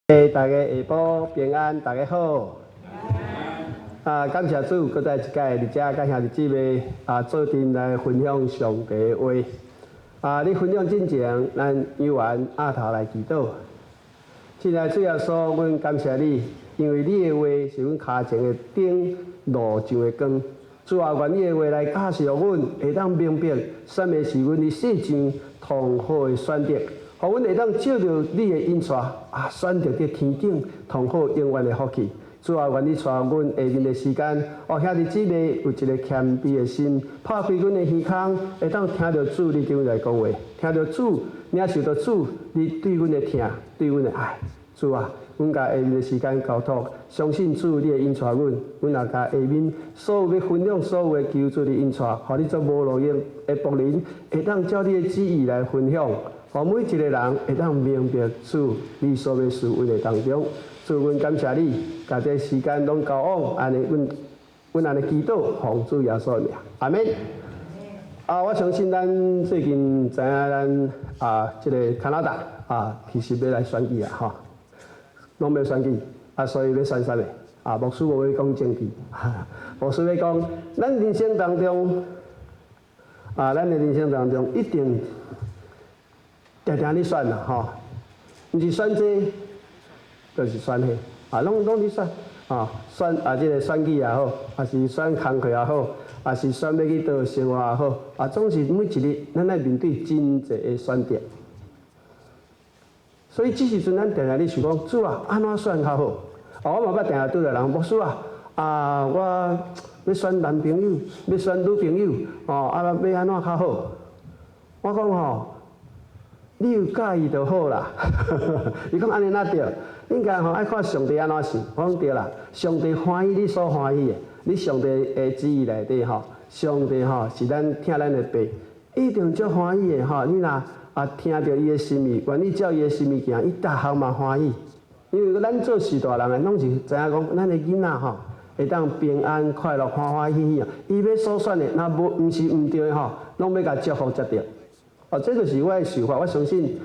大家下晡平安，大家好。啊，感謝主，閣再一擺佇遮佮兄弟姊妹啊，做陣來分享上帝的話。啊，佇分享進前，咱仰望阿頭來祈禱。親愛的主耶穌，阮感謝你，因為你的話是阮跤前的燈，路上的光。主啊，願你的話來教示阮，會當明白啥物是阮佇世上上好的選擇。予阮會當照著你的引帶，啊，選擇佇天頂上好永遠的福氣。主啊，願你帶阮下面的時間，哦，兄弟姊妹有一個謙卑的心，拍開阮的耳孔，會當聽著主你對阮來講話，聽著主，領受著主你對阮的疼，對阮的愛。主啊，阮共下面的時間交託，相信主你會引帶阮，阮也共下面所有欲分享所有的求主你引帶，予你做無路用的僕人，會當照你的旨意來分享。予每一個人會當明白主你所欲賜阮的當中，主阮感謝你，共這時間攏交往，按呢阮阮按呢祈禱，奉主耶穌的名，阿們。啊，我相信咱最近知影咱啊，這個加拿大啊，其實欲來選舉啊，吼，攏欲選舉，啊，所以欲選啥物？啊，牧師無欲講政治，牧師欲講，咱人生當中，啊，咱的人生當中一定定定咧選啦，吼，毋是選這，就是選彼，啊，攏攏咧選，啊，選啊，這個選舉也好，抑是選工課也好，抑是選欲去佗生活也好，啊，總是每一日咱愛面對真濟的選擇。所以這時陣咱定定咧想講，主啊，按怎選較好？啊，我嘛捌定定拄著人，牧師啊，啊，我欲選男朋友，欲選女朋友，哦，啊，欲按怎較好？我講吼，你有佮意就好啦。伊講按呢哪對？應該吼愛看上帝按怎想。我講對啦，上帝歡喜你所歡喜的，你上帝的旨意內底吼，上帝吼是咱疼咱的爸，一定足歡喜的吼。你若啊聽著伊的心意，願意照伊的心意行，伊逐項嘛歡喜。因為咱做序大人的，攏是知影講，咱的囡仔吼會當平安快樂、歡歡喜喜啊。伊欲所選的，若無毋是毋對的吼，攏欲共祝福才對。哦，這就是我的想法。我相信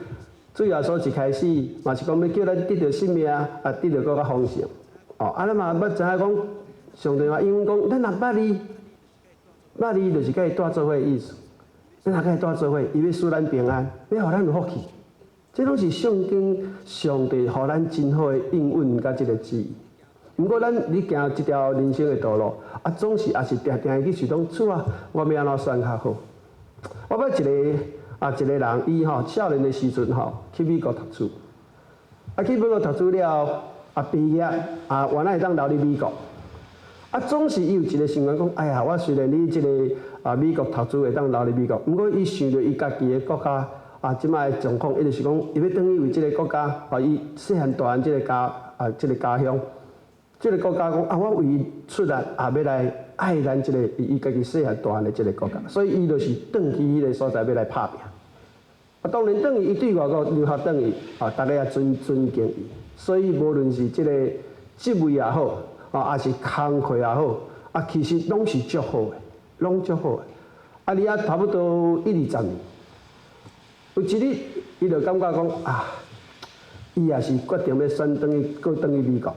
主耶穌一開始嘛是講欲叫咱得著性命，啊，得著閣較豐盛。哦，啊，咱嘛捌知影講，上帝嘛應允講，咱若捌伊，捌伊就是佮伊蹛做伙的意思。咱若佮伊蹛做伙，伊欲賜咱平安，欲予咱有福氣。這攏是聖經上帝予咱真好的應允佮這個旨意。毋過咱你行這條人生的道路，啊，總是也是定定去想講，主啊，我欲按怎選較好？我捌一個啊，一個人，伊吼少年的時陣吼去美國讀書，啊去美國讀書了後，啊畢業啊，原來會當留佇美國，啊總是伊有一個想法講，哎呀，我雖然佇這個啊美國讀書會當留佇美國，毋過伊想著伊家己的國家啊，這擺的狀況，伊就是講，伊欲轉去為這個國家，啊伊細漢大漢這個家啊，這個家鄉，這個國家講啊，我為伊出力啊，欲來愛咱這個伊家己細漢大漢的這個國家，所以伊就是轉去彼個所在欲來拍拼。啊，當然轉去伊對外國留學轉去，啊，大家也尊尊敬伊，所以無論是這個職位也好，啊，抑是工課也好，啊，其實攏是足好的，攏足好的。啊，佇遐差不多一二十年，有一日，伊就感覺講啊，伊也是決定欲選轉去，閣轉去美國。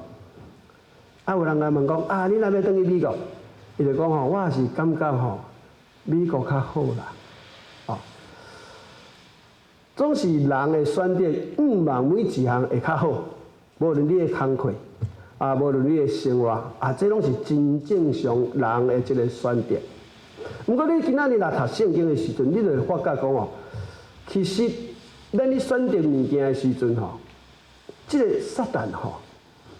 啊，有人共問講啊，你若欲轉去美國？伊就講吼，我也是感覺吼，美國較好啦，哦。總是人的選擇，向望每一項會較好，無論你的工課，啊，無論你的生活，啊，這攏是真正常人的這個選擇。毋過你今仔日若讀聖經的時陣，你就會發覺講哦，其實咱咧選擇物件的時陣吼，這個撒旦吼，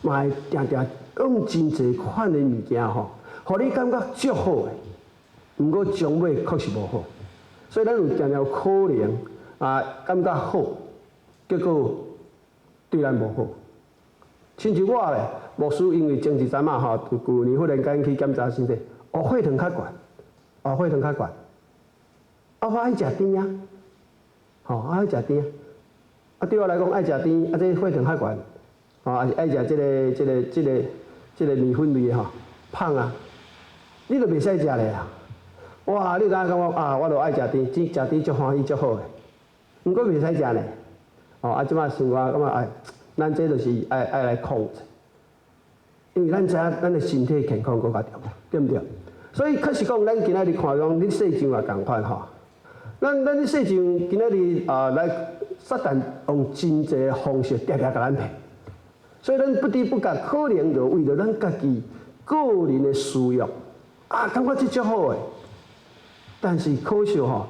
嘛會定定用真濟款的物件吼，予你感覺足好的，毋過終尾確實無好，所以咱有定定有可能啊，感覺好，結果對咱無好。親像我咧，牧師因為前一陣仔吼，舊年忽然間去檢查身體，哦，血糖較懸，哦，血糖較懸，啊，我愛食甜啊，吼，愛食甜啊，啊，對我來講愛食甜，啊，這血糖較懸，吼，抑是愛食這個、這個、這個、這個麵粉類的吼，胖啊，你就袂使食咧啊！哇，你有當感覺啊，我著愛食甜，食甜足歡喜足好的，毋過袂使食咧，哦，啊，這擺生活感覺哎，咱這就是愛來控制，因為咱知影咱的身體健康閣較重要，對毋對？所以確實講，咱今仔日看講，恁世上也仝款吼。咱佇世上今仔日啊來撒旦用真濟方式定定共咱騙，所以咱不知不覺可能就為著咱家己個人的私欲，啊，感覺這足好的，但是可惜吼，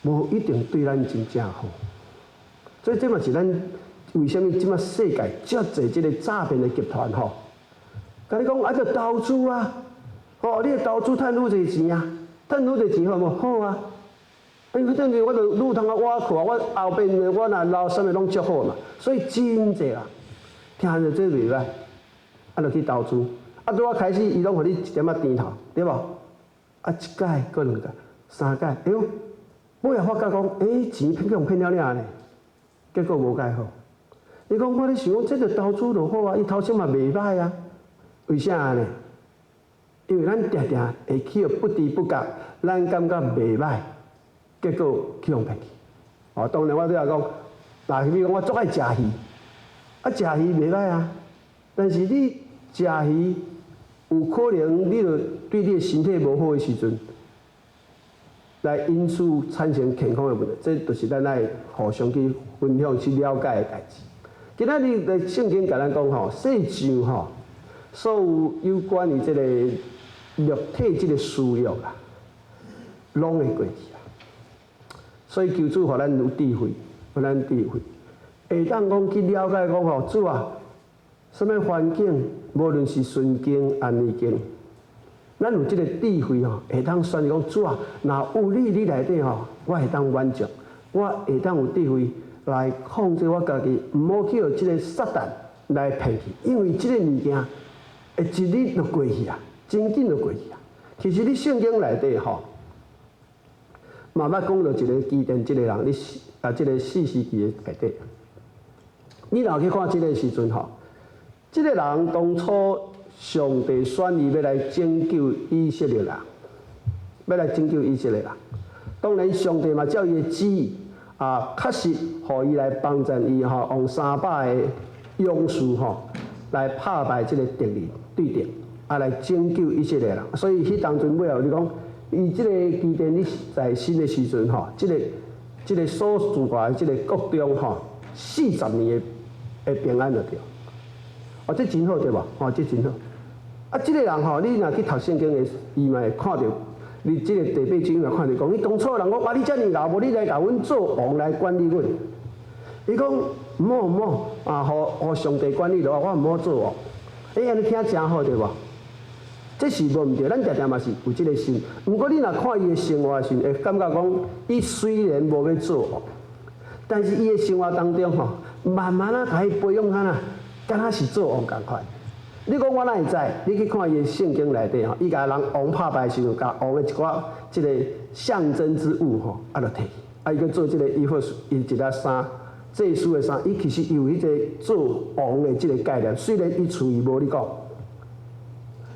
無一定對咱真正好。所以這嘛是咱為啥物這馬世界遮濟這個詐騙的集團吼，共你講啊，著投資啊，吼，你投資趁愈濟錢啊，趁愈濟錢好無？好啊。因為等於我著愈通啊挖苦啊，我後邊我若撈啥物攏足好嘛，所以真濟人聽著這袂歹，啊，就去投資，啊，拄仔開始伊攏予你一點仔甜頭，對無？啊，一擺、閣兩擺、三擺，哎喲，尾仔發覺講，欸，錢騙予騙了了呢，結果無蓋好。伊講我咧想講，這個投資就好啊，伊頭先嘛袂歹啊，為啥按呢？因為咱定定會去予不知不覺，咱感覺袂歹。結果去予騙去，哦，當然我拄仔講，若比如講我足愛食魚，啊，食魚袂歹啊，但是你食魚有可能你著對你的身體無好的時陣，來因此產生健康的問題，這就是咱愛互相去分享、去了解的代誌。今仔日的聖經共咱講吼，世上吼，所有有關於這個肉體這個私欲啊，攏會過去啊。所以求主予咱有智慧，予咱智慧，會當講去了解講吼，主啊，啥物環境，無論是順境抑逆境，咱有這個智慧吼，會當選擇講主啊，若有你佇內底吼，我會當滿足，我會當有智慧來控制我家己，毋好去予這個撒旦來騙去，因為這個物件會一日就過去啊，真緊就過去啊。其實你聖經內底吼，嘛捌講著一個基甸這個人，你啊，這個士師記的內底，你若去看這個時陣吼，這個人當初上帝選伊欲來拯救以色列人，欲來拯救以色列人。當然，上帝嘛照伊的旨意啊，確實予伊來幫助伊吼，用300個勇士吼來拍敗這個敵人對敵，啊來拯救以色列人。所以彼當陣尾後，你講伊這個基甸佇在生的時陣吼，這個所住的這個國中吼，40年的平安就對。哦，這真好對無？哦，這真好。啊，這個人吼，你若去讀聖經的，伊嘛會看著，你這個第八章嘛看著講，伊當初人講，啊，你遮爾𠢕，無你來共阮做王來管理阮。伊講毋好毋好，啊，予上帝管理就好，我毋好做王。欸，按呢聽誠好對無？這是無毋對，咱定定嘛是有這個心。毋過你若看伊的生活時，會感覺講，伊雖然無欲做王，但是伊的生活當中吼，慢慢仔共伊培養啥啦，敢若是做王仝款。你講我哪會知？你去看伊的聖經內底吼，伊共人王拍敗時陣，共王的一寡這個象徵之物吼，啊，就提去，啊，伊閣做這個衣服，伊一件衫，祭司的衫，伊其實有彼個做王的這個概念。雖然伊喙無咧講，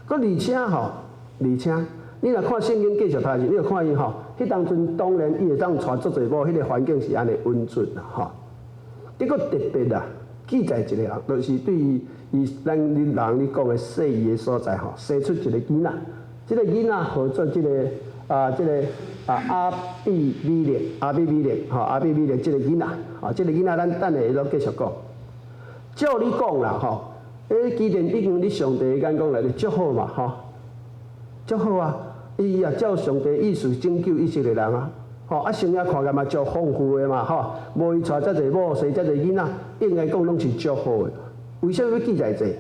閣而且吼，而且你若看聖經繼續讀時，你就看伊吼，彼當陣當然伊會當娶足濟某，彼個環境是按呢溫存啦吼。結果特別啊，記載一個人，就是對於伊咱恁人咧講的細伊的所在吼，生出一個囡仔，這個囡仔號做這個啊，這個啊亞比米勒，亞比米勒吼，亞比米勒這個囡仔，吼，這個囡仔咱等下會閣繼續講。照理講啦吼，欸，基甸已經佇上帝的眼光內底足好嘛吼，足好啊！伊也照上帝意思拯救以色列人啊，吼啊，生涯看起來嘛足豐富的嘛吼，無伊娶遮濟某，生遮濟囡仔，應該講攏是足好的。為啥物欲記載這個？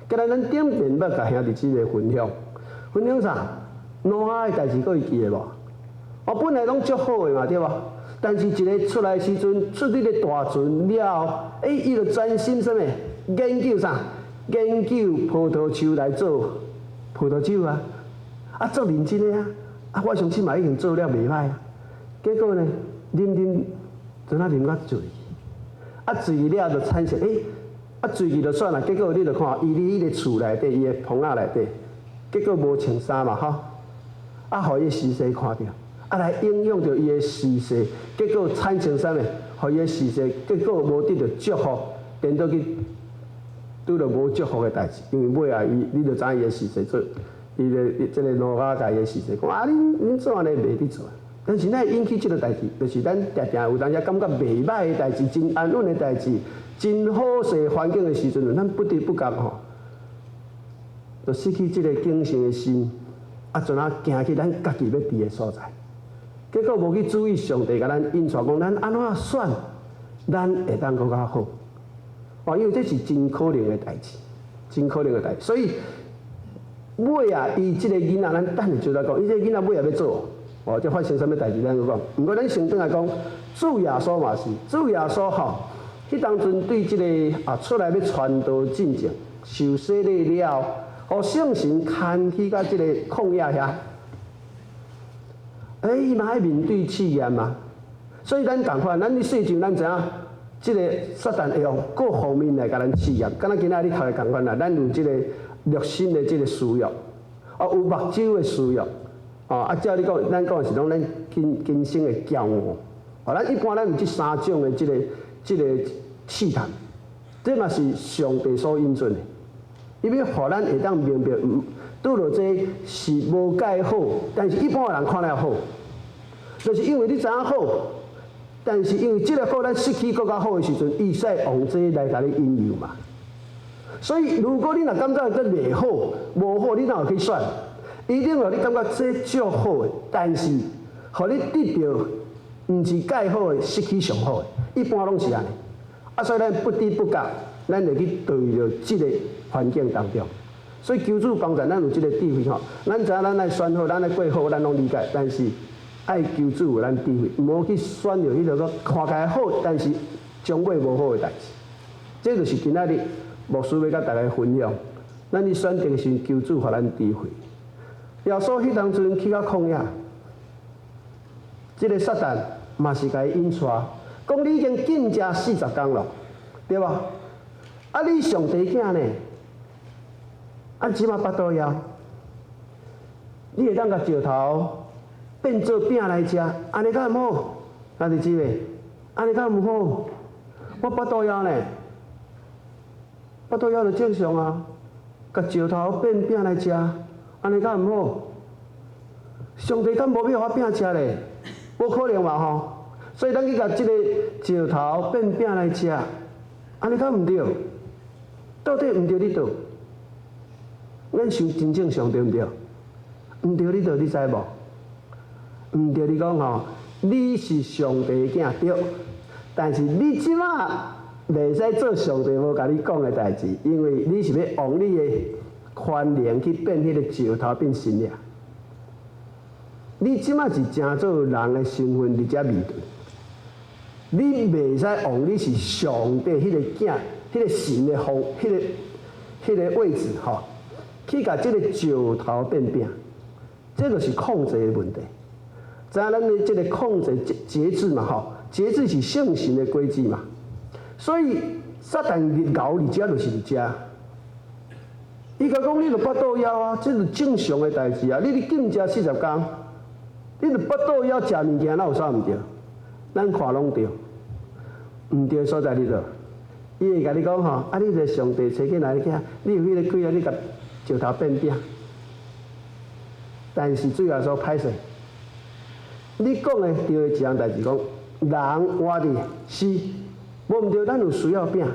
今日咱頂面欲共兄弟姊妹分享，分享啥？挪亞的代誌，閣會記得無？哦，本來攏足好的嘛，對無？但是一个出來時陣，出這个大船了後，欸，伊就專心啥物？研究啥？研究葡萄樹來做葡萄酒啊！啊，足認真的啊！啊，我相信嘛已經做了袂歹啊。結果呢，啉啉，陣仔啉甲醉，啊醉了就產生，欸，啊醉去就算啦。結果你就看，伊佇彼个厝內底，伊的棚仔內底，結果無穿衫嘛，吼！啊，予伊的婿看著，啊來影響著伊的婿，結果產生啥物？予伊的婿，結果無得著祝福，顛倒去拄著無祝福的代誌，因為尾仔伊，你就知影伊的時勢做，伊的這個挪亞共伊的時勢講啊，恁恁做按呢袂得做。但是咱會引起這個代誌，就是咱定定有當時感覺袂䆀的代誌，真安穩的代誌，真好勢環境的時陣，咱不知不覺吼，就失去這個謹慎的心，啊，怎啊行去咱家己欲佇的所在？結果無去注意上帝共咱引帶講，咱按怎選，咱會當閣較好。哦，因為這是真可能的代誌，真可能的代誌。所以尾仔，伊這個囡仔，咱等下就來講，伊這個囡仔尾仔欲做，哦，這發生啥物代誌，咱閣講。毋過咱先轉來講，主耶穌嘛是，主耶穌吼，彼當陣對這個啊出來欲傳道進前，受洗禮了後，予聖神牽去到這個曠野遐。欸，伊嘛愛面對試驗嘛，所以咱仝款，咱佇世上咱知影，這個撒旦會用各方面來共咱試驗。敢若今仔日讀的仝款啦，咱有這個肉身的這個私欲，啊有目睭的私欲，啊照你講，咱講的是講咱今今生的驕傲。哦，咱一般咱有這三種的這個試探，這嘛是上帝所允准的，伊欲予咱會當明白，拄著這是無蓋好，但是一般的人看了好，就是因為你知影好，但是因為這個好，咱失去閣較好的時陣，伊會使用這來共你引誘嘛。所以，如果你若感覺這袂好、無好，你哪有去選？一定予你感覺這足好的，但是，予你得著毋是蓋好的，失去上好的，一般攏是按呢。啊，所以咱不知不覺，咱會去墜入這個環境當中。所以求主幫助咱有這個智慧吼，咱知影咱愛選好，咱愛過好，咱攏理解。但是愛求主予咱智慧，毋好去選著彼個講看起來好，但是終尾無好的代誌。這就是今仔日牧師欲共大家分享。咱佇選擇時，求主予咱智慧。耶穌彼當陣去到曠野，這個撒旦嘛是共伊引帶，講你已經禁食40工了，對無？啊，你上帝囝呢？啊，這馬腹肚枵，你會當共石頭變做餅來食，按呢敢毋好？兄弟姊妹，按呢敢毋好？我腹肚枵呢，腹肚枵就正常啊，共石頭變餅來食，按呢敢毋好？上帝敢無欲予我餅食咧？無可能嘛吼！所以咱去共這個石頭變餅來食，按呢敢毋對？到底毋對佇佗？咱想真正常對毋對？毋對佇佗，你知無？毋對，你講吼，你是上帝囝對，但是你這馬袂使做上帝無共你講的代誌，因為你是欲用你的權能去變彼個石頭變神了。你這馬是成做人的身份佇遮面對，你袂使用你是上帝彼個囝、彼個神的方、彼個位置吼。去共這個石頭變餅，這就是控制的問題。知影咱的這個控制節節制嘛？吼，節制是聖神的果子嘛。所以撒旦𠢕佇遮就是佇遮。伊共講你著腹肚枵啊，這是正常的代誌啊。你佇禁食40工，你著腹肚枵食物件，哪有啥毋對？咱看攏對，毋對所在佇佗？伊會共你講吼，啊，你這上帝差遣來的囝，你有彼個鬼啊，你共石頭變餅，但是主耶穌歹勢，你講的對的一項代誌，講人活佇是無毋對，咱有需要餅，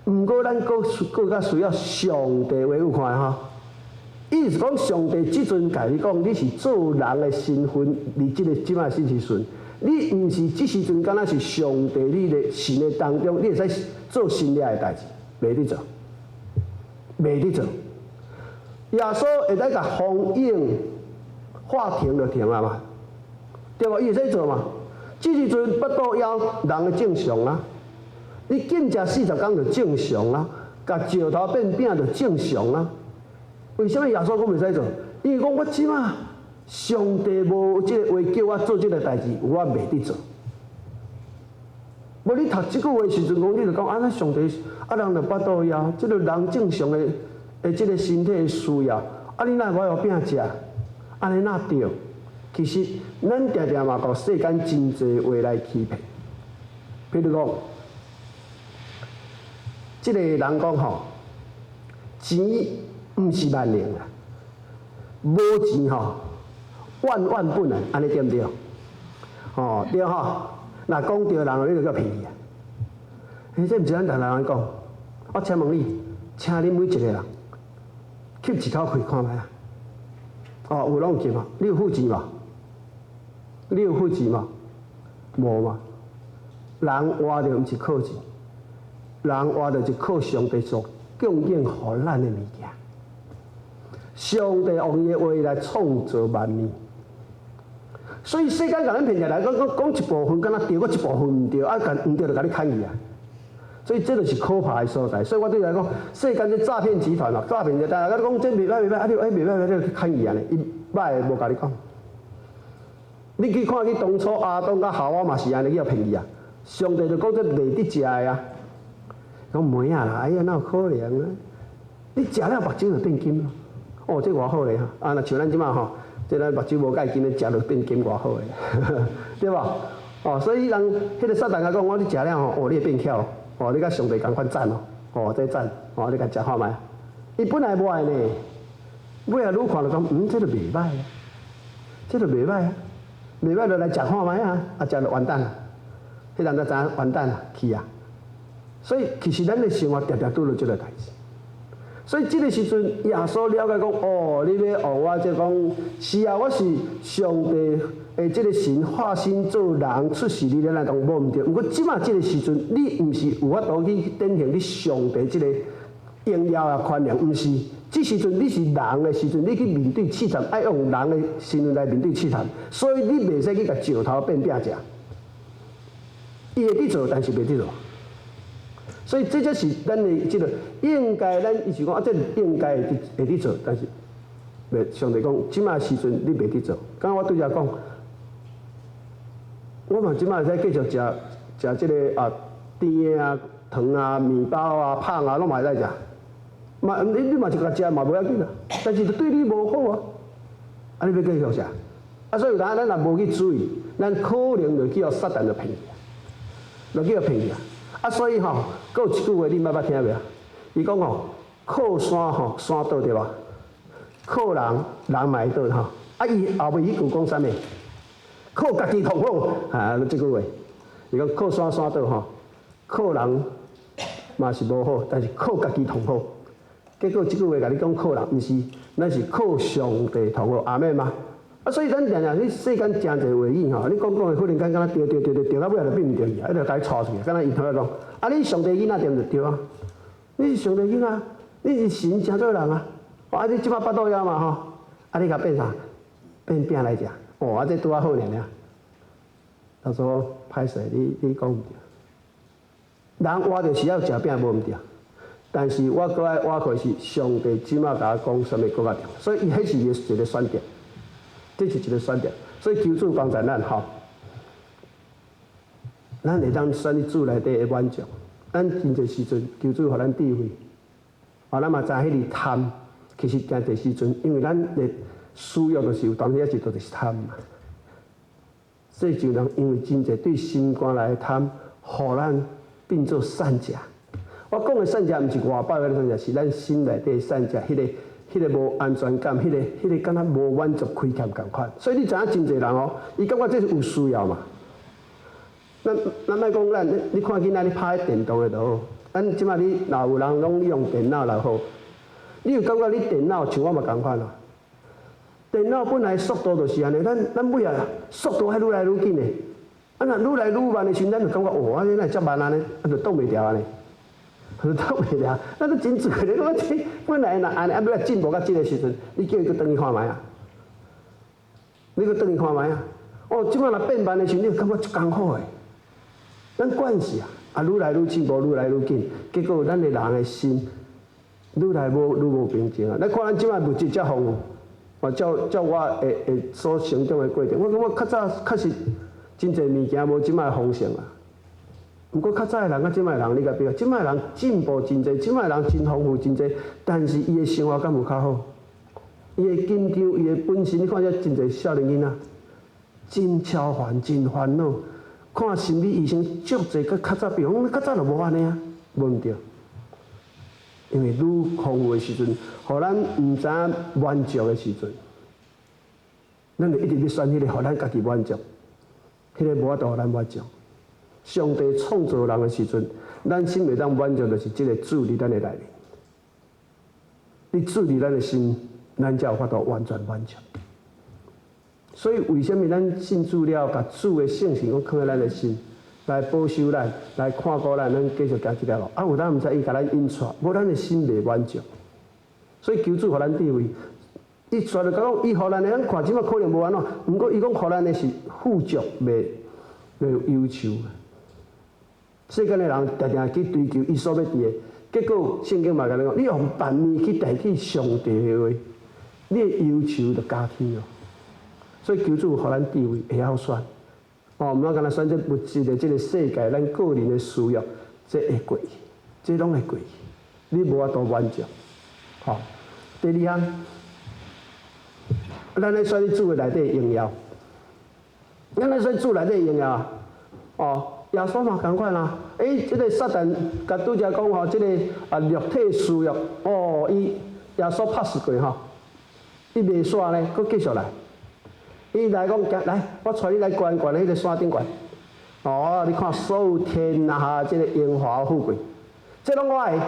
毋過咱閣閣較需要上帝話有看吼。意思講上帝這陣共你講，你是做人的身份，佇這個這馬時陣，你毋是這時陣敢若是上帝你的神的當中，你會使做神了的代誌，袂得做，袂得做。耶穌會使共風湧喊停就停啊嘛，對無？伊會使做嘛？這時陣腹肚枵人的正常啊，你禁食40工就正常啊，共石頭變餅就正常啊。為啥物耶穌閣袂使做？伊講我這馬上帝無這個話叫我做這個代誌，我袂得做。無你讀這句話時陣講，你就講啊，上帝啊，人著腹肚枵，這個人正常的。的這個身體的需要，啊，你哪會無餅食？按呢哪對？其實，咱定定嘛，予世間真濟話來欺騙。譬如講，這个人講吼，錢毋是萬能啊，無錢吼，萬萬不能，按呢對毋對？哦，對吼，若講著人，你就叫騙去啊！欸，這毋是咱台灣人講。我請問你，請恁每一個人吸一口氣看覓啊？哦，有攏有錢無？你有付錢無？你有付錢無？無嘛？人活著毋是靠錢，人活著是靠上帝所供應予咱的物件。上帝用伊的話來創造萬物，所以世間共咱騙入來，講講講一部分敢若對，閣一部分毋對，啊，共毋對就共你砍去啊！所以這就是可怕的所在。所以我對你來講，世間這詐騙集團啊，詐騙集團，啊，講這袂歹袂歹，啊你欸袂歹袂歹，你去砍伊按呢，伊歹的無共你講。你去看去當初亞當佮夏娃嘛是按呢去予騙去啊！上帝就講這袂得食的啊，講袂啊啦，哎呀，哪有可能啊？你食了目睭就變金咯。哦，這偌好咧哈！啊，若像咱這馬吼，這咱目睭無蓋金的，食就變金偌好咧，對無？哦，所以人彼個撒旦共講，我你食了吼，哦，你會變巧，哦，你佮上帝仝款讚哦，哦，這讚，哦，你共食看覓。伊本來無愛呢，尾仔愈看就講，嗯，這就袂歹啊，這就袂歹啊，袂歹就來食看覓啊，啊，食就完蛋啦，彼人才知影完蛋啦，去啊。所以其實咱的生活常常拄著這個代誌。所以這個時陣，耶穌了解講，哦，你欲予我這講，是啊，我是上帝的這個神化身做人出世佇咱來講無毋對。毋過這馬這個時陣，你毋是有法度去展現你上帝這個榮耀啊權能，毋是。這時陣你是人的時陣，你去面對試探，愛用人的身份來面對試探，所以你袂使去共石頭變餅食。伊會佇做，但是袂佇做。所以這才是咱的這個應該，咱伊是講啊，這應該會佇做，但是袂上帝講，這馬時陣你袂佇做。剛剛我拄才講，我嘛這馬會使繼續食食這個啊甜的啊、糖啊、麵包啊、麭啊，攏嘛會使食。嘛，你你嘛是共食嘛無要緊啊，但是對你無好啊。啊，你欲繼續食？啊，所以有當咱若無去注意，咱可能就去予撒旦就騙去，就去予騙去啊。啊，所以吼，閣有一句話你捌捌聽袂啊？伊講吼，靠山吼，山倒對無？靠人，人嘛會倒吼。啊，伊後尾彼句講啥物？靠家己上好啊！這句話，伊講靠山山倒吼，靠人嘛是無好，但是靠家己上好。結果這句話共你講靠人，毋是，咱是靠上帝上好，阿們嗎？啊，所以咱常常去世間誠濟話語吼，你講講的忽然間敢若對對對對對到尾就變毋對去啊，伊就共你帶出去，敢若伊頭仔講，啊，你上帝囡仔對毋對？對啊，你是上帝囡仔，你是神成做人啊，啊，你這擺腹肚枵嘛吼，啊，你共變啥？變餅來食，哦，啊，這拄仔好爾爾。他說：歹勢，你你講毋對。人活著是愛食餅無毋對，但是我閣愛活過是上帝這擺共我講啥物閣較重要，所以伊彼是伊的一個選擇。這是一個選擇，所以求主幫助咱吼，咱會當選佇主內底的滿足。咱真濟時陣求主予咱智慧，啊，咱嘛知影彼個貪，其實誠濟時陣，因為咱的私欲就是有當時仔是就是貪嘛。世上人因為真濟對心肝內的貪，予咱變做散食。我講的散食，毋是外表的散食，是咱心內底散食，彼個。彼個無安全感，彼個彼個敢若無滿足、虧欠仝款，所以你知影真濟人哦，伊感覺這是有需要嘛。咱咱莫講咱，你你看囡仔咧拍電動的就好。咱這擺你若有人攏用電腦來好，你有感覺你電腦像我嘛仝款啊？電腦本來速度就是按呢，咱咱尾仔速度還愈來愈緊的。啊，若愈來愈慢的時陣，咱就感覺哦，按呢哪會遮慢按呢？啊，就擋袂牢按呢。擋袂牢，咱都真濟咧。我這本來若按呢，啊，欲來進步到這個時陣，你叫伊閣轉去看覓啊？你閣轉去看覓啊？哦，這擺若變慢的時陣，你會感覺足艱苦的。咱慣勢啊，啊，愈來愈進步，愈來愈緊，結果咱的人的心愈來無愈無平靜啊！你看咱這擺物質遮豐富，啊，照照我會會所成長的過程，我感覺較早確實真濟物件無這擺豐盛啊。毋過較早的人佮這擺的人，你共比較，這擺的人進步真濟，這擺的人真豐富真濟，但是伊的生活敢有較好？伊會緊張，伊的本身，你看這真濟少年囡仔，真超煩，真煩惱。看心理醫生足濟，佮較早比，講較早就無按呢啊，無毋對。因為愈豐富的時陣，予咱毋知影滿足的時陣，咱就一直欲選彼個予咱家己滿足，彼個無法度予咱滿足。上帝創造人的時陣，咱心會當滿足，就是這個主佇咱的內面。你主佇咱的心，咱才有法度完全滿足。所以，為啥物咱信主了，共主的聖神閣囥佇咱的心，來保守咱，來看顧咱，咱繼續行這條路。啊，有當毋知伊共咱引帶，無咱的心袂滿足。所以求主予咱智慧。伊煞就講，伊予咱的，咱看這馬可能無按怎，毋過伊講予咱的是富足，袂袂憂愁。世間的人定定去追求伊所欲佇的，結果聖經嘛共你講，你用別物去代替上帝的話，你的憂愁就加添哦。所以求主予咱智慧，會曉選。哦，毋通干焦選這物質的這个世界，咱個人的需要，這會過去，這攏會過去，你無法度滿足。吼，第二項，咱咧選主的內底榮耀，咱咧選主內底榮耀啊！哦，耶穌嘛仝款啊！欸，這个撒旦共拄才講吼，這个啊肉體私欲，哦，伊耶穌拍死過吼，伊袂煞呢，閣繼續來。伊來講，來，我帶你來懸懸彼个山頂懸。哦，你看所有天下這个榮華富貴，這攏我的。欸，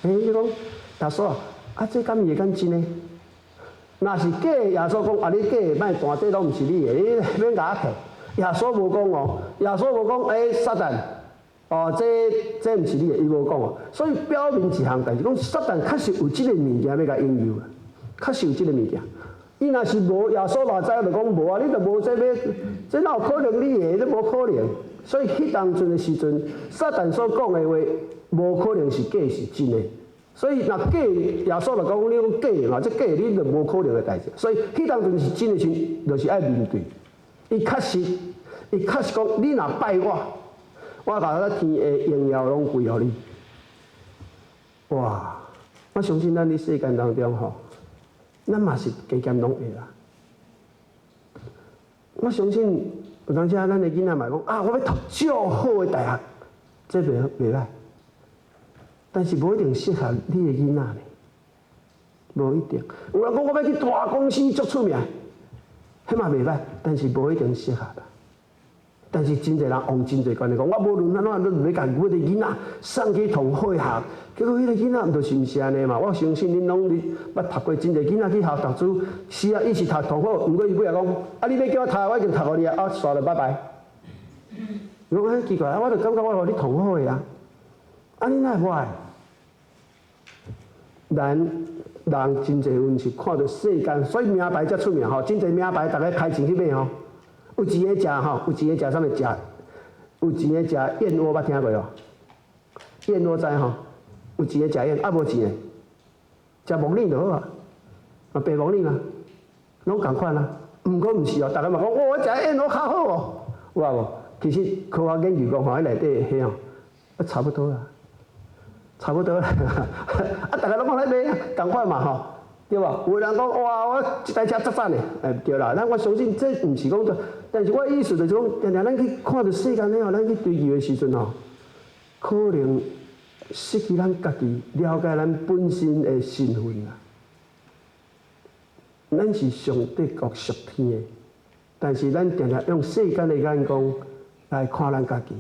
你講耶穌啊，啊，這敢會敢真的？若是假的，耶穌講啊，你假的，莫彈，這攏毋是你的，你免共我提。耶穌無講哦，耶穌無講，欸，撒旦，哦，這這毋是你的，伊無講哦。所以表明一項代誌，講撒旦確實有這个物件欲共引誘，確實有這个物件。伊若是無，耶穌嘛知影就講無啊，你就無這欲，這哪有可能你的？這無可能。所以彼當陣的時陣，撒旦所講的話，無可能是假是真的。所以若假，耶穌就講你講假嘛，這假你就無可能的代誌。所以彼當陣是真的時，就是愛面對。伊確實，伊確實講，你若拜我，我共這天的榮耀攏歸予你。哇！我相信咱佇世間當中吼，咱嘛是加減攏會啦。我相信有當時咱的囡仔嘛講啊，我欲讀足好的大學，這袂袂䆀。但是無一定適合你的囡仔呢，無一定。有人講我欲去大公司足出名，彼嘛袂䆀，但是無一定適合。但是真濟人用真濟觀念講，我無論按怎，攏欲共阮的囡仔送去讀好學校。結果彼个囡仔毋就是毋是按呢嘛？我相信恁攏你捌讀過真濟囡仔去學讀書，是啊，伊是讀讀好，毋過伊尾仔講，啊，你欲叫我讀，我已經讀予你啊，啊，煞就拜拜。我講欸奇怪啊，我就感覺我予你讀好的啊，啊，你哪會無愛？咱人真濟阮是看著世間，所以名牌才出名吼，真濟名牌逐家開錢去買吼。有錢的食吼，有錢的食啥物食？有錢的食燕窩，捌聽過無？燕窩知吼？有錢的食燕，啊無錢的食木耳就好啊，啊白木耳啊，攏仝款啊。毋過毋是哦，逐家嘛講，哦，我食燕窩較好哦，有無？其實科學研究講吼，彼內底彼吼，啊差不多啦，差不多啦。啊，逐家攏講咧買，仝款嘛吼，對無？有的人講哇，我這台車足讚的，欸對啦。咱我相信這毋是講，但是我意思就是講，定定咱去看著世間的吼，咱去追求的時陣吼，可能失去咱家己了解咱本身的身份啦。咱是上帝國屬天的，但是咱定定用世間的眼光來看咱家己，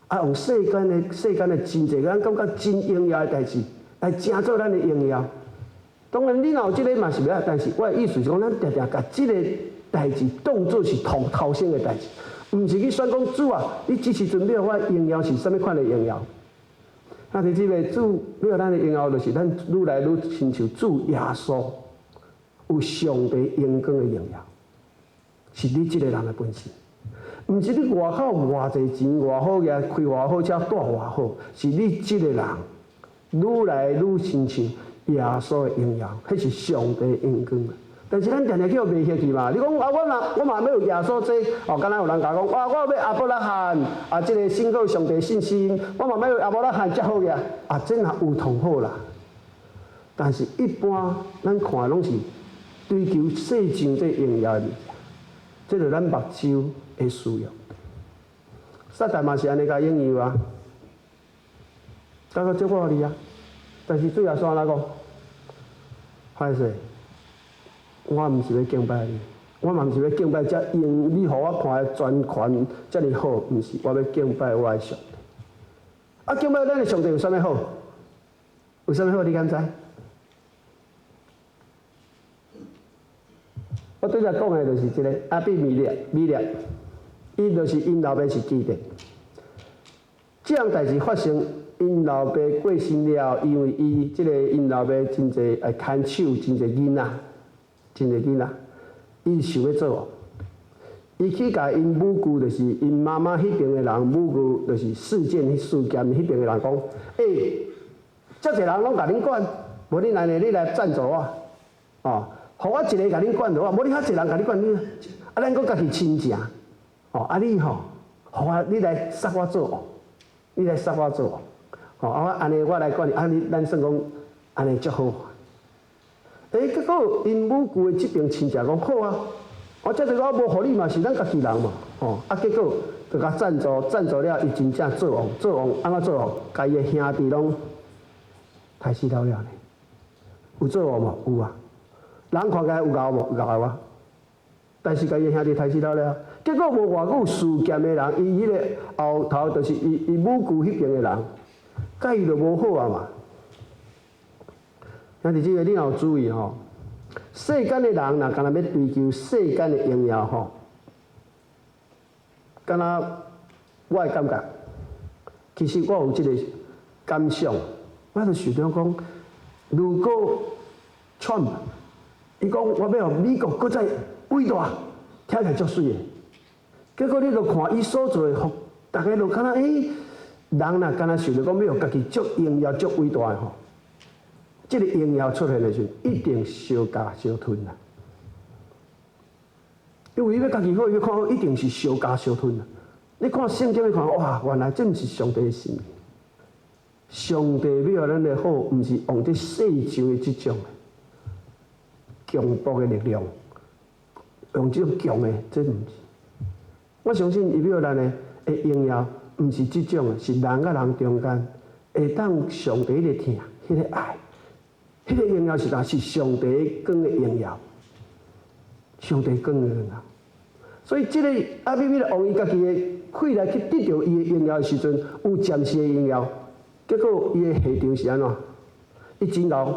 啊，用世間的世間的真濟，咱感覺真榮耀的代誌，來成做咱的榮耀。當然，你若有這个嘛是袂歹，但是我的意思是講，咱定定共這个代誌當做是頭頭先的代誌，毋是去選講主啊，你這時陣欲予我榮耀是啥物款的榮耀？啊，佇這个主欲予咱的榮耀，就是咱愈來愈親像主耶穌，有上帝榮光的榮耀，是你這个人的本身，毋是你外口偌濟錢、偌好額、開偌好車、住偌好，是你這个人愈來愈親像耶穌的榮耀，彼是上帝榮光。但是咱定定去予迷惑去嘛？你講啊，我若我嘛欲有耶穌這哦，敢若有人共講，哇，我欲亞伯拉罕啊，這個信靠上帝信心，我嘛欲有亞伯拉罕遮好額啊，這若有同好啦。但是，一般咱看攏是追求世上這榮耀的物件，這就咱目睭的需要。撒旦嘛是按呢共引誘啊，感覺足好哩啊。但是主耶穌按怎講？歹勢，我毋是欲敬拜你，我嘛毋是欲敬拜遮用你予我看的專權遮爾好，毋是，我欲敬拜我的上帝。啊，敬拜咱的上帝有啥物好？有啥物好？你敢知？我拄才講的就是這個亞比米勒，米勒，伊就是𪜶老爸是基甸。這項代誌發生，𪜶老爸過身了，因為伊這個𪜶老爸真濟愛牽手，真濟囡仔，真濟囡仔，伊想欲做王。伊去共𪜶母舅，就是𪜶媽媽彼邊的人，母舅就是示劍彼示劍彼邊的人講：欸，遮濟人攏共恁管，無你來呢，你來贊助我，哦。予我一个共恁管就好，無你較濟人共你管，你啊，咱閣家己親情，哦，啊你吼，予我你來殺我做王，你來殺我做王，吼，啊我按呢我來管你，啊你咱算講按呢足好。欸，結果𪜶母舅的這邊親戚講好啊，我這個我無予你嘛，是咱家己人嘛，吼，啊結果就共贊助，贊助了，伊真正做王，做王按怎做王？共伊的兄弟攏刣死了了呢。有做王無？有啊。人看起來有𠢕無？𠢕啊！但是共伊兄弟刣死了了，結果無偌久，示劍的人，伊彼个後頭就是伊伊母舅彼邊的人，佮伊就無好啊嘛。兄弟姊妹，你若有注意吼，世間的人若敢若欲追求世間的榮耀吼，敢若我的感覺，其實我有這個感想，我就想著講，如果 Trump 伊講我欲予美國閣再偉大，聽起來足媠的。結果你就看伊所做的，逐家就敢若欸，人若敢若想著講欲予家己足榮耀、足偉大的吼，這個榮耀出現的時陣，一定相咬相吞啦。因為伊欲家己好，伊欲看好，一定是相咬相吞啦。你看聖經，你看哇，原來這毋是上帝的心意。上帝欲予咱的好，毋是用這世上的這種。強暴的力量，用這種強的，這毋是。我相信伊欲予咱的榮耀，毋是這種的，是人佮人中間會當上帝彼个疼，彼个愛，彼个榮耀是啥？是上帝光的榮耀，上帝光的榮耀。所以這个亞比米勒王伊家己的氣力去得著伊的榮耀的時陣，有暫時的榮耀，結果伊的下場是按怎？伊真𠢕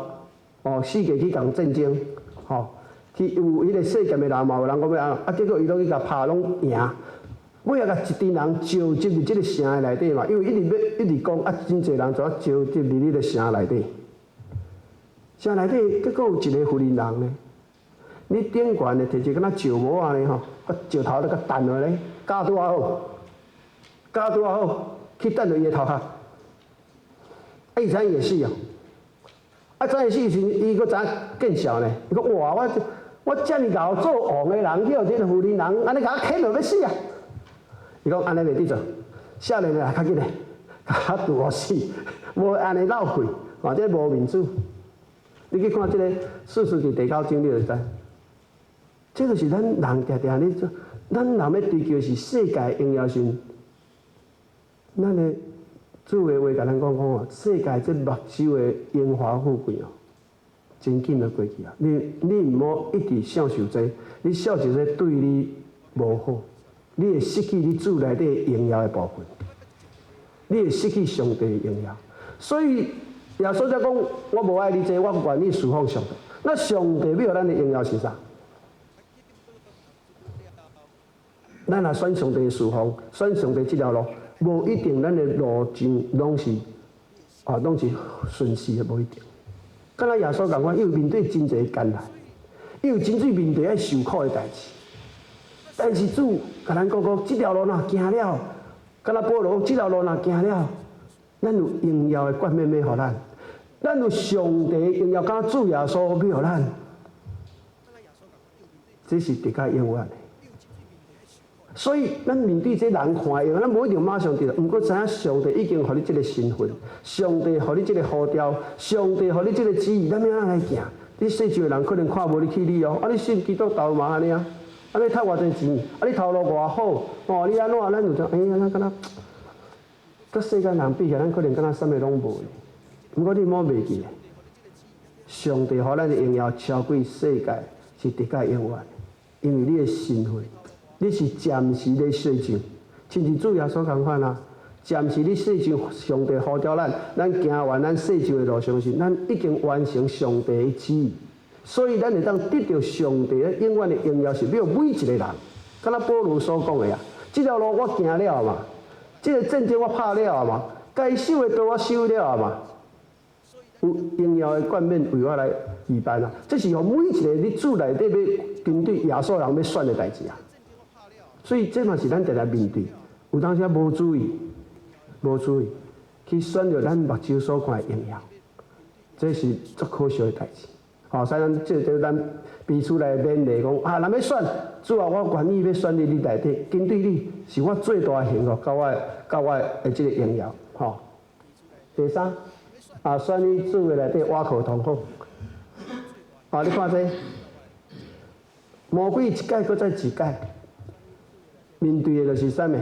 哦，四界去共戰爭。吼，去有彼个示劍的人嘛，有人講欲按怎，啊，結果伊攏去共拍，攏贏。尾仔共一群人召集佇這个城的內底嘛，因為一直欲一直講，啊，真濟人就啊召集佇彼个城內底。城內底結果有一個婦人呢，你頂懸的提一个敢若石磨按呢吼，啊石頭咧共彈落咧，教拄仔好，教拄仔好，去彈著伊的頭殼，啊，伊知影伊會死哦。啊！知影死時，伊閣知影見笑呢。伊講：哇！我我遮爾𠢕做王的人，去予這个婦人人按呢共我牽落欲死啊！伊講按呢袂得做，少年的來較緊嘞，共我毒死，無按呢浪費，哦，這無面子。你去看這个士師記第九章，你就知。這就是咱人定定咧做，咱人欲追求是世界榮耀時，咱的。主的話共咱講講哦，世界這目睭的榮華富貴哦，真緊就過去啊！你你毋好一直享受這個，你享受這對你無好，你會失去你主內底榮耀的部分，你會失去上帝的榮耀。所以耶穌才講：我無愛你這個，我願意事奉上帝。那上帝欲予咱的榮耀是啥？咱若選上帝的事奉，選上帝這條路。無一定，咱的路徑攏是啊，攏是順遂的，無一定。敢若耶穌仝款，伊有面對真濟艱難，伊有真濟面對愛受苦的代誌。但是主共咱講講，這條路若行了，敢若保羅講，這條路若行了，咱有榮耀的冠冕欲予咱，咱有上帝榮耀，敢若主耶穌欲予咱，這是得較永遠的。所以，咱面對這人看的，咱無一定馬上得到。毋過知影上帝已經予你這个身份，上帝予你這个呼召，上帝予你這个旨意，咱欲按怎來行？你世上的人可能看無得起你哦。啊，你信基督徒嘛按呢啊？啊，你趁偌濟錢？啊，你頭路偌好？哦，你按怎？咱有種，欸，咱敢若，佮世間人比起來，咱可能敢若啥物攏無。毋過你莫袂記，上帝予咱的榮耀超過世界，是直到永遠。因為你的身份，你是暫時咧世上，親像主耶穌仝款啊。暫時咧世上，上帝呼召咱，咱行完咱世上的路上時，咱已經完成上帝的旨意，所以咱會當得著上帝的永遠的榮耀，是欲每一個人。敢若保羅所講的啊，這條路我行了嘛，這個戰爭我拍了嘛，該收的道我收了嘛。有榮耀的冠冕為我來預備啊！這是予每一個佇主內底欲跟隨耶穌人欲選的代誌啊！所以這嘛是咱定定面對，有當時無注意，無注意去選著咱目睭所看的榮耀，這是足可惜的代誌。吼，所以咱這個咱彼此來勉勵講啊，若欲選，主啊，我願意欲選佇你內底，跟隨你是我最大的幸福，佮我的這個榮耀。吼，第三。啊，選佇主的內底倚靠同好。啊，你看這魔鬼一擺閣再一擺，面對的就是啥物？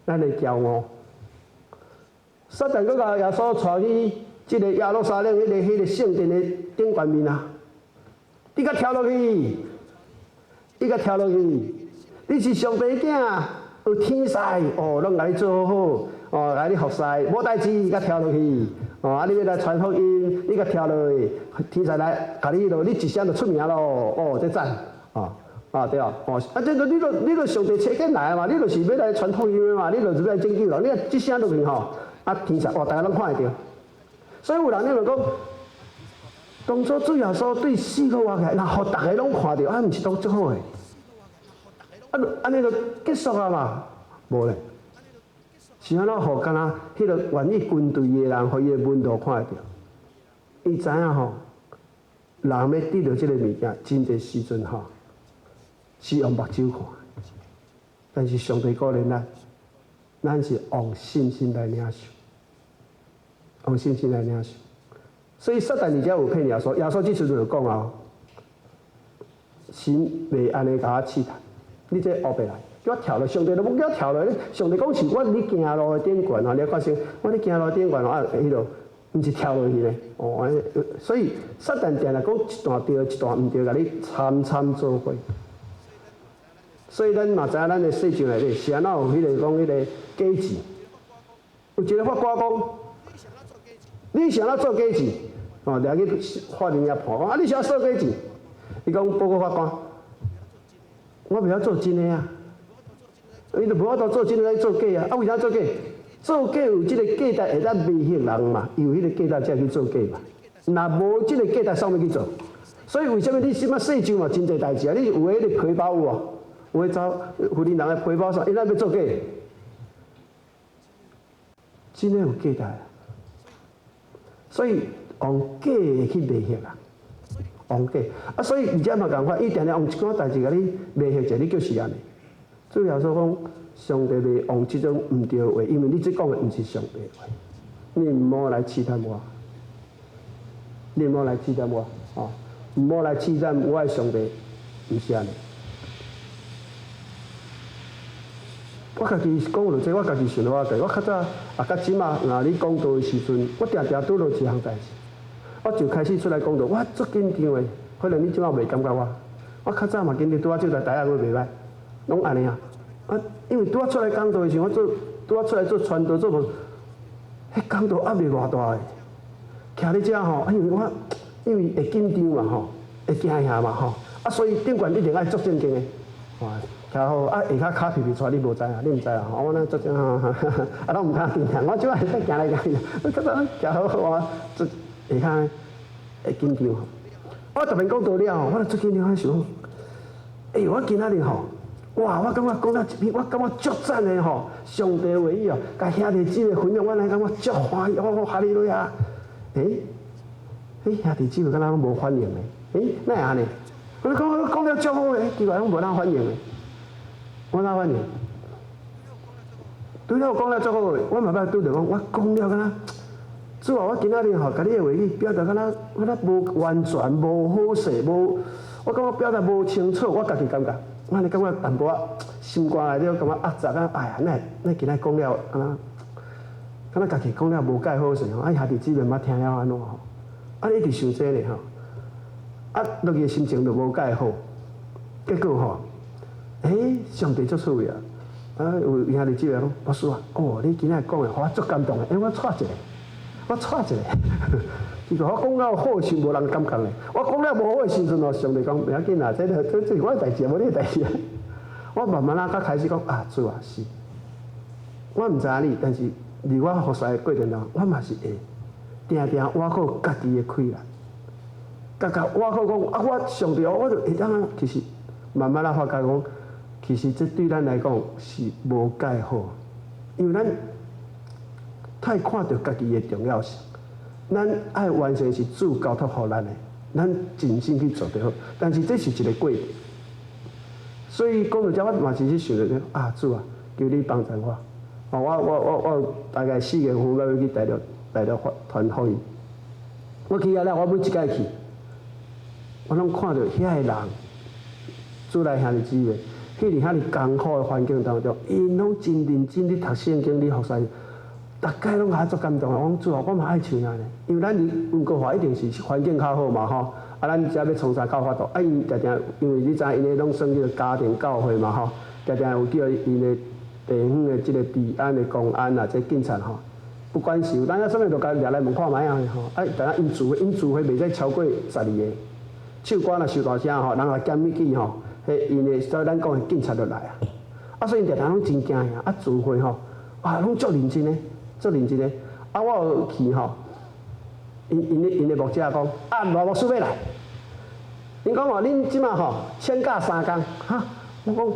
咱的驕傲。撒旦閣共耶穌帶去這个耶路撒冷彼个聖殿的頂懸面啊！你共跳落去，你共跳落去，你是上帝囝，有天使哦，攏共你做好好，哦，共你服侍，無代誌，你共跳落去。哦，啊！你欲來傳福音，你共跳落去，天使來共你落，你一聲就出名咯。哦，這讚，哦，啊對哦，哦，啊這你著上帝差遣來的嘛，你就是欲來傳福音的嘛，你就是欲來拯救人，你一聲落去吼，啊天使哦，大家攏看會著。所以有人認為講，當初主耶穌對死閣活起來，若予逐个攏看著，啊，毋是都足好的？啊，按呢就結束啊嘛，無咧。是按怎予敢若彼个願意跟隨伊的人，予伊的門徒看會著？伊知影吼，人欲得著這个物件，真濟時陣吼，是用目睭看，但是上帝鼓勵咱，咱是用信心來領受，用信心來領受。所以撒旦而且有騙耶穌，耶穌這時陣就講啊，神袂按呢共我試探，你這烏白來。叫我跳落，上帝都無叫我跳落。上帝講是我佇行路的頂懸吼，你看先，我佇行路頂懸啊，彼落毋是跳落去咧。哦，所以撒旦定定講一段對，一段毋對，共你參參做伙。所以咱嘛知影咱的世上內底是按怎有彼個講彼個假字。有一個法官講，你是按怎做假字？哦，掠去法庭遐判講，啊，你是按怎做假字？伊講報告法官，我袂曉做真的啊。伊就無法度做真的，做假啊！啊，為啥做假？做假有這个價值會當迷惑人嘛，有彼个價值才去做假嘛。若無這个價值，啥物去做？所以為啥物你這擺世上嘛真濟代誌啊？你有的彼个皮包有無？有的走婦人人的皮包啥？伊哪欲做假？真的有價值。所以用假的去迷惑人，用假啊！所以而且嘛仝款，伊定定用一寡代誌共你迷惑者，你就是按呢。主耶穌講，上帝袂用這種毋對話，因為你這講的毋是上帝話，你毋好來試探我，你毋好來試探我，哦，毋好來試探我的上帝，毋是按呢。我家己講落這，我家己想我家己，我較早啊，較這馬，若咧講道的時陣，我定定拄著一項代誌，我就開始出來講道，我足緊張的，可能你這馬袂感覺我，我較早嘛緊張，拄仔這台台仔閣袂䆀，攏按呢啊。啊，因為拄仔出來講道的時陣，我做拄仔出來做傳道做無，彼講道壓力偌大的，徛佇遮吼，因為我因為會緊張嘛吼，會驚嚇嘛吼，啊，所以頂懸一定愛足正經的，哇，徛好啊，下跤跤皮皮出來你無知啊，你毋知啊，吼，我那足正哈，啊，攏毋通緊張，我這擺會使行來行去，我較早徛好好啊，做下跤會緊張吼，我特別講道了後，我就足緊張，我想講，欸，我今仔日吼。哇！我感覺講了一篇，我感覺足讚的吼，上帝話語哦，共兄弟姊妹分享，我來感覺足歡喜，哦，哈利路亞！欸，欸，兄弟姊妹敢若攏無反應呢？欸，哪會按呢？我講講了足好的，奇怪攏無哪反應的，無哪反應。對了，講了足好的，我嘛捌拄著講，我講了敢若，主啊，我今仔日吼，共你的話語表達敢若敢若無完全，無好勢，無，我感覺表達無清楚，我家己感覺。我按呢感覺淡薄仔心肝內底感覺壓雜啊！哎呀，哪會哪今仔講了按呢？敢若家己講了無蓋好勢吼，啊兄弟姊妹嘛聽了按怎吼？啊，你一直想這咧吼，啊，落去心情就無蓋好，結果吼，欸，上帝足趣味啊！啊，有兄弟姊妹講，牧師啊，哦，你今仔日講的，予我足感動的，欸，我掣一下，我掣一下，結果我講了好時無人感覺咧，我講了無好的時陣哦，上帝講袂要緊啦，這是我的代誌，無你的代誌啊。我慢慢仔才開始講啊，主啊，是，我毋知影你，但是佇我服侍的過程中，我嘛是會定定倚靠家己的氣力，家家倚靠講啊，我上帝，我就會當啊。其實慢慢仔發覺講，其實這對咱來講是無蓋好，因為咱太看著家己的重要性。咱愛完成是主交託予咱的，咱盡心去做就好。但是這是一個過程。所以講到這，我嘛是去想著啊，主啊，求你幫助我。哦，我大概4月份我欲去大陸傳福音。我去遐了，我每一擺去，我攏看著遐个人，主內兄弟姊妹，彼佇遐爾艱苦的環境當中，𪜶攏真認真咧讀聖經，咧服侍，逐擺攏予我足感動的。我講主啊，我嘛愛像按呢，因為咱佇溫哥華一定是環境較好嘛吼。啊，咱遮欲創啥較有法度？啊，𪜶定定，因為你知影，𪜶的攏算叫做家庭教會嘛吼，定定有叫𪜶的地方的這個治安的公安啊，這警察吼，不管是有當時啥物就共掠來問看覓啊吼。啊，但𪜶聚會，𪜶聚會袂使超過12個，唱歌若傷大聲吼，人來檢舉吼，彼𪜶的所以咱講的警察就來啊。啊，所以𪜶定定攏真驚嚇，啊，聚會吼，啊，攏足認真的，足認真的。啊，我有去吼，𪜶的牧者講，啊，羅牧師欲來。𪜶講吼，恁這馬吼請假3工，哈？我講，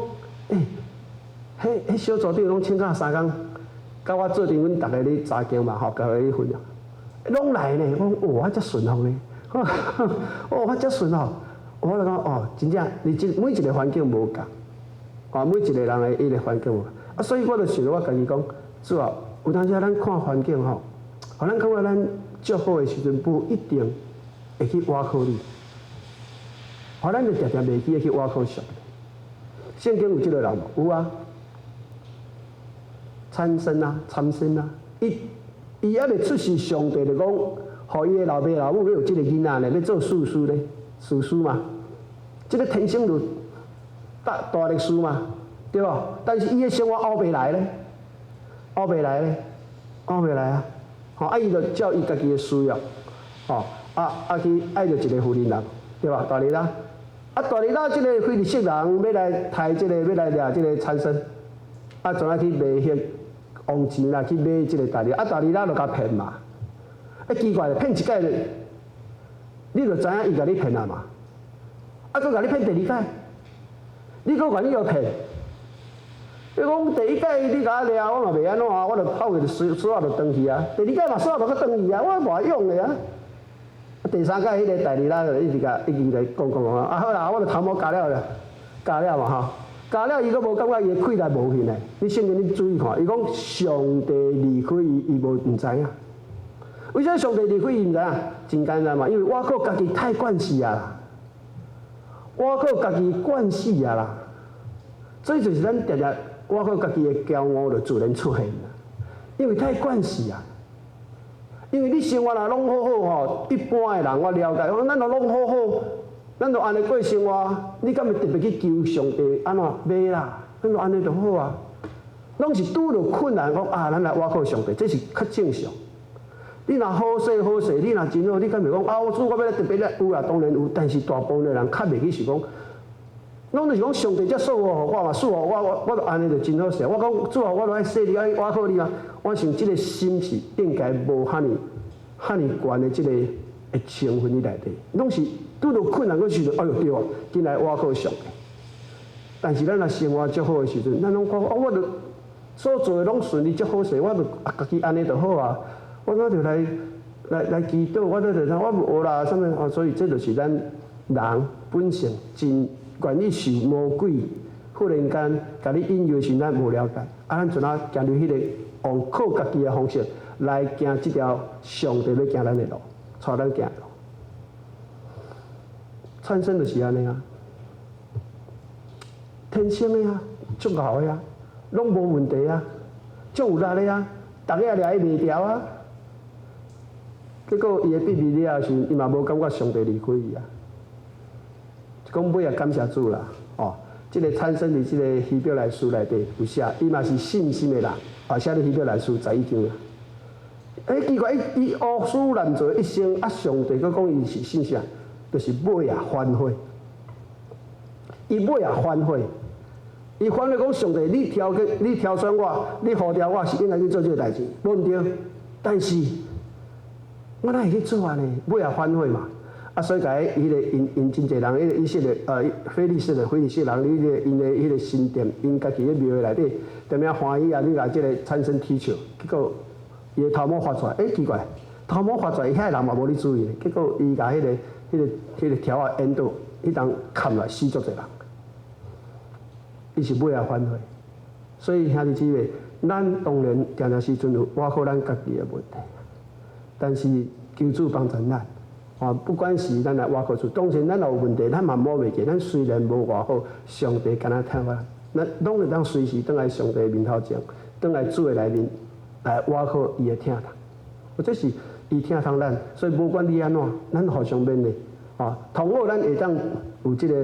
欸，彼小組長攏請假三工，佮我做陣阮逐个咧查經嘛，吼，共咧分享，攏來呢。我講，哦，我遮順風呢，哦，我遮順吼。我就講，哦，真正，你這每一個環境無仝，啊，每一個人的彼個環境無仝，啊，所以我就想著我家己講，主啊，有當時咱看環境吼，予咱感覺咱足好的時陣，無一定會去倚靠你。予咱就定定袂記得去倚靠上帝。聖經有這個人無？有啊，參孫啊，參孫啊，伊猶未出世，上帝就講，予伊的老爸老母欲有這個囡仔呢，欲做士師咧，士師嘛，這個天生就大力士嘛，對無？但是伊的生活後袂來咧，後袂來咧，後袂來啊！吼，啊，伊就照伊家己的需要，吼，啊去愛著一个婦人人，對吧？大利拉。啊，大利拉這个非利士人欲來刣這個，欲來掠這个參孫，啊，怎啊去賣彼王錢啦，去買這个大利拉，啊，大利拉就共騙嘛。啊，奇怪，騙一擺，你就知影伊共你騙啊嘛。啊，閣共你騙第二擺，你閣願意予騙？你講第一擺你共我掠，我嘛袂按怎啊，我就跑去索仔就轉去啊。第二擺嘛索仔就閣轉去啊，我偌勇的啊。第三擺彼个大利拉就一直共一直來講講講啊，好啦，我就頭毛鉸了啦，鉸了嘛吼，鉸了伊閣無感覺伊的氣力無去呢。你聖經你注意看，伊講上帝離開伊，伊無毋知影。為啥上帝離開伊毋知影？真簡單嘛，因為倚靠家己太慣勢啊啦，倚靠家己慣勢啊啦，所以就是咱定定倚靠家己的驕傲就自然出現啦，因為太慣勢啊。因為你生活若攏好好吼，一般的人我了解，講咱若攏好好，咱就按呢過生活，你敢會特別去求上帝按怎？袂啦，咱就按呢就好啊。攏是拄著困難，講啊，咱來倚靠上帝，這是較正常。你若好勢好勢，你若真好，你敢會講啊？我主我欲來特別來有啦，當然有，但是大部分的人較袂去想講，攏就是講上帝才賜福予我嘛，賜予我，我就按呢就真好勢。我講主啊，我都愛說你愛倚靠你啊。我想這個心是應該無遐爾遐爾懸的這個的成分佇內底，攏是拄著困難嗰時陣，哎喲對啊，緊來倚靠上帝。但是咱若生活足好的時陣，咱攏講哦，我著所做的攏順利足好勢，我著啊家己按呢就好啊。我哪著來祈禱，我哪著我無啦，啥物哦？所以這就是咱人本性真願意受魔鬼忽然間共你引誘時，咱無了解，啊，咱怎啊行入彼個用靠家己的方式來行這條上帝欲行咱的路，帶咱行的路。參孫就是按呢啊，天生的啊，足𠢕的啊，攏無問題啊，足有力的啊。逐家掠伊袂牢啊。結果伊的秘密了時，伊嘛無感覺上帝離開伊啊。講尾啊，感謝主啦，哦，這個產生佇這個希伯來書內底有寫，伊嘛是信心的人，啊，寫佇希伯來書11章啊。欸，奇怪，伊伊烏斯濫做一生，啊，上帝閣講伊是信啥？就是尾啊反悔。伊尾啊反悔，伊反悔講上帝，你挑揀，你挑選我，你呼召我是應該去做這個代誌，無毋對。但是，我哪會去做按呢？尾啊反悔嘛。啊，所以共彼彼個𪜶𪜶真濟人，彼個以色列非利士人、非利士人，彼個𪜶的彼個神殿，𪜶家己咧廟內底，踮遐歡喜啊！你共這個參孫踢笑，結果伊的頭毛發出來，欸，奇怪，頭毛發出來，遐個人嘛無咧注意，結果伊共彼個柱仔引倒，彼當砍來死足濟人。伊是尾仔反悔，所以兄弟姊妹，咱當然定定時陣有倚靠咱家己的問題，但是求主幫助咱。啊，不管是咱來倚靠主，當然咱若有問題，咱嘛無袂記。咱雖然無偌好，上帝敢若疼我，咱攏會當隨時轉來上帝面頭前，轉來主的內面來倚靠伊的疼痛。或者是伊疼痛咱，所以無管你按怎，咱互相勉勵。啊，同好咱會當有這個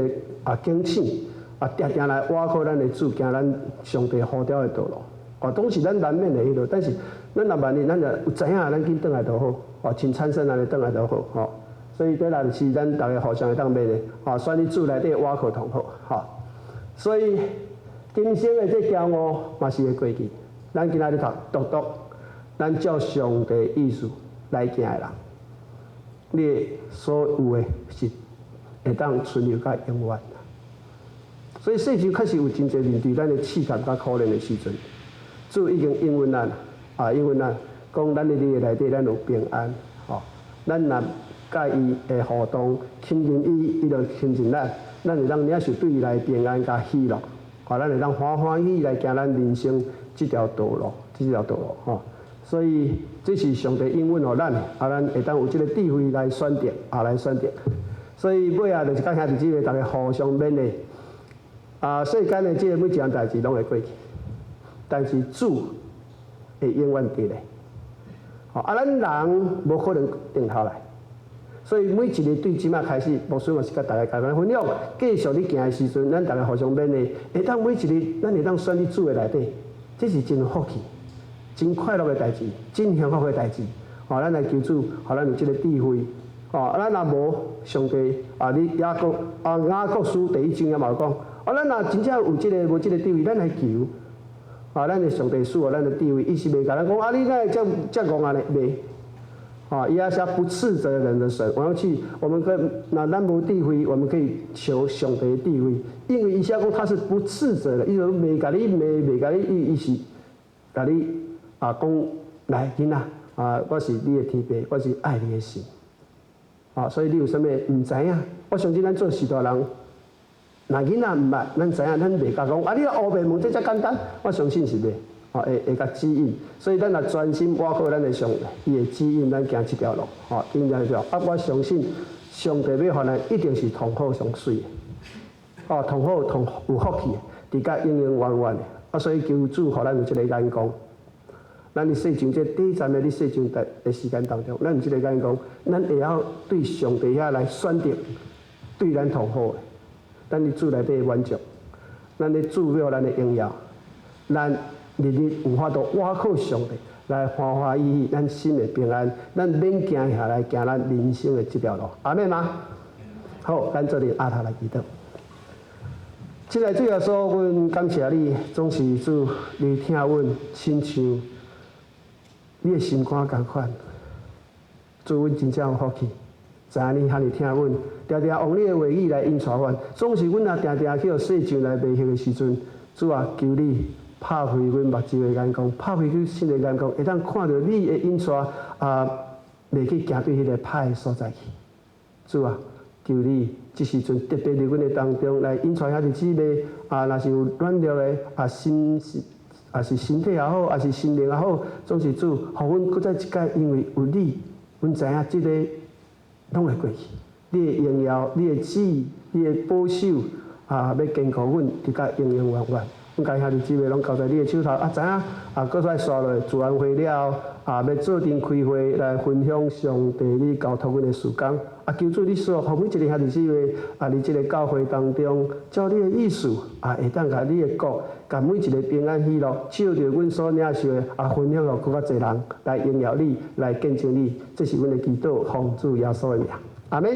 啊警醒，啊，定定來倚靠咱的主，行咱上帝呼召的道路。啊，當時咱難免會彼落，但是咱若萬一咱若有知影，咱緊轉來就好。啊，親參孫按呢轉來就好。吼。所以這若是咱逐家互相會當勉勵，啊，選佇主內底倚靠同好，吼。所以今生的這驕傲嘛是會過去。咱今仔日讀獨獨，咱照上帝意思來行的人，你所有的是會當存留到永遠。所以世上確實有真濟面對咱的試探佮苦難的時陣，主已經應允咱，啊，應允咱，講咱佇你的內底，咱有平安，吼。咱若佮伊的互動，親近伊，伊就親近咱，咱會當領受對伊來平安佮喜樂，啊，咱會當歡歡喜喜來行咱人生這條道路，這條道路，吼。所以這是上帝應允予咱的，啊，咱會當有這個智慧來選擇，啊，來選擇。所以尾仔就是佮兄弟姊妹逐家互相勉勵。啊，世間的這個每一項代誌攏會過去，但是主會永遠佇咧。啊，咱人無可能定下來，所以每一日對這馬開始，牧師嘛是佮大家共款分享，繼續咧行的時陣，咱逐家互相勉勵，會當每一日，咱會當選佇主的內底，這是真福氣、真快樂的代誌，真幸福的代誌。吼，咱來求主，予咱有這個智慧。吼，咱若無上帝啊，你雅各啊雅各書第一章也嘛有講，啊，咱若真正有這個無這個智慧，咱來求。啊，咱的上帝賜予咱的智慧，伊是袂共咱講啊，你哪會遮遮戇按呢？袂。啊，伊也是不斥責人的神。我們去，我們可那咱無智慧，我們可以求上帝的智慧，因為伊寫講他是不斥責的，伊就袂共你罵，袂共你伊伊是共你啊講來囡仔啊，我是你的天父，我是愛你的神。啊，所以你有啥物毋知影？我相信咱做序大人，若囡仔毋捌，咱知影，咱袂共講啊！你烏白問這遮簡單，我相信是袂，吼會會共指引。所以咱若專心倚靠咱的上帝，伊會指引咱行這條路，吼，行這條路。啊，我相信上帝欲予咱，一定是上好上媠的，哦，上好上有福氣的，佇甲永永遠遠的。啊，所以求主予咱有這個眼光。咱佇世上這短暫的佇世上的的時間當中，咱有這個眼光，咱會曉對上帝遐來選擇對咱上好的。咱佇主內底滿足，咱咧主欲予咱的榮耀，咱日日有法度倚靠上帝來歡歡喜喜，咱心會平安，咱免驚遐來行咱人生的這條路。阿們嗎？好，咱做陣阿頭來祈禱。親愛主耶穌，阮感謝你，總是主你疼阮，親像你的心肝仝款。主，阮真正有福氣，知影你遐爾疼阮，定定用你的話語來引帶阮。總是阮若定定去予世上來迷惑的時陣，主啊，求你拍開阮目睭的眼光，拍開阮心的眼光，會當看著你的引帶啊，袂去行對彼个歹的所在去。主啊，求你這時陣特別佇阮的當中來引帶遐爾姊妹啊，若是有軟弱的啊，心是，啊是身體也好，啊是心靈也好，總是主，予阮閣再一擺，因為有你，阮知影這个攏會過去。你的榮耀，你的旨意，你的保守啊，欲堅固阮，直到永永遠遠。阮共兄弟姊妹攏交在你的手頭，啊，知影啊，閣再紲落聚完會了後，啊，欲做陣開會來分享上帝你交託阮的事工。啊，求主你賜予每一个兄弟姊妹，啊，佇這个教會當中，照你的意思，啊，會當共你的國，共每一个平安喜樂，照著阮所領受的，啊，分享予閣較濟人來榮耀你，來見證你。這是阮的祈禱，奉主耶穌的名，阿們。